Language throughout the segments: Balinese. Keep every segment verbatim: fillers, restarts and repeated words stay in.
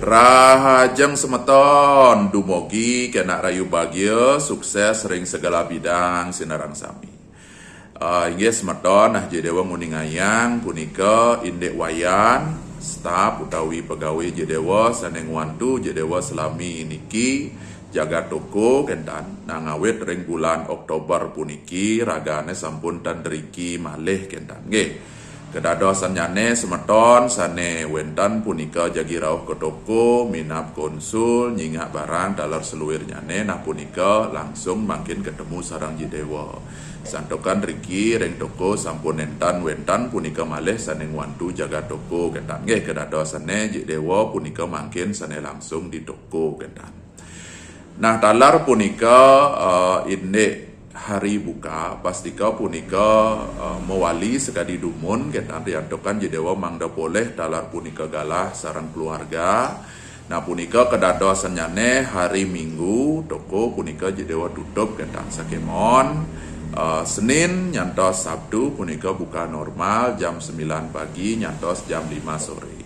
Rahajeng semeton, dumugi kenak rahayu bagia, sukses ring segala bidang sinareng sami. Ah, inggih semeton, nah, Jik Dewa nguningayang punika indik Wayan, staf utawi pegawai Jik Dewa sane ngwantu Jik Dewa selami niki jaga toko, kenten. Nah, ngawit ring bulan Oktober puniki ragane sampun tan riki malih, kenten. Nggih. Kedadosannyane semeton sane wenten punika jagi rauh ka toko, minab konsul, nyingak barang taler saluirnyane, nah, punika langsung mangkin ketemu sareng Jik Dewa. Santukan riki ring toko sampun nenten wenten punika malih sane ngwantu jaga toko, kenten. Nggih, kedadosane Jik Dewa punika mangkin sane langsung di toko, kenten. Nah, taler punika, eh, indik hari buka, pastika punika, eh, mawali sakadi dumun, kenten, riantukan Jik Dewa mangda polih taler punika galah sareng keluarga. Nah, punika kedadosannyane hari Minggu, toko punika Jik Dewa tutup, kenten, sakemon. Eh, Senin nyantos Sabtu punika buka normal jam sembilan pagi nyantos jam lima sore.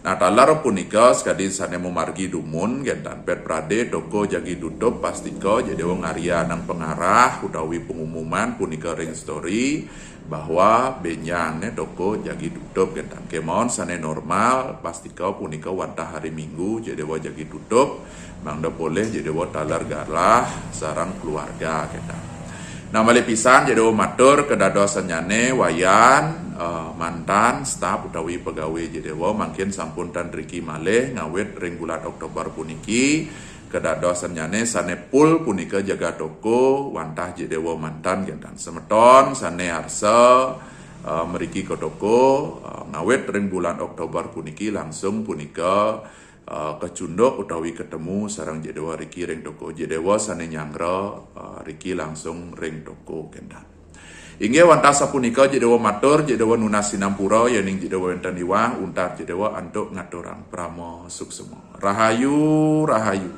Nah, taler punika sakadi sane mamargi dumun, kenten, ped prade toko jagi tutup, pastika Jik Dewa ngarianang pangarah utawi pengumuman punika ring story bahwa benjangne toko jagi tutup, kenten. Kemon sane normal, pastika punika wantah hari Minggu, Jik Dewa jagi tutup, mangda polih Jik Dewa taler galah sareng keluarga, kenten. Nah, malih pisan Jik Dewa matur kedadosannyane Wayan, eh, mantan staf utawi pegawai Jik Dewa mangkin sampun tan riki malih ngawit ring bulan Oktober puniki. Kedadosannyane sane full punika jaga toko, wantah Jik Dewa mantan, kenten. Semeton sane arsa, eh, mriki ka toko, eh, ngawit ring bulan Oktober puniki langsung punika eh, kacunduk utawi ketemu sareng Jik Dewa riki ring toko. Jik Dewa sane nyanggra, eh, riki langsung ring toko, kenten. Inggih wantah sapunika Jik Dewa matur, Jik Dewa nunas sinampura, yening Jik Dewa wenten iwang, untat Jik Dewa antuk ngaturang parama suksma. Rahayu, rahayu.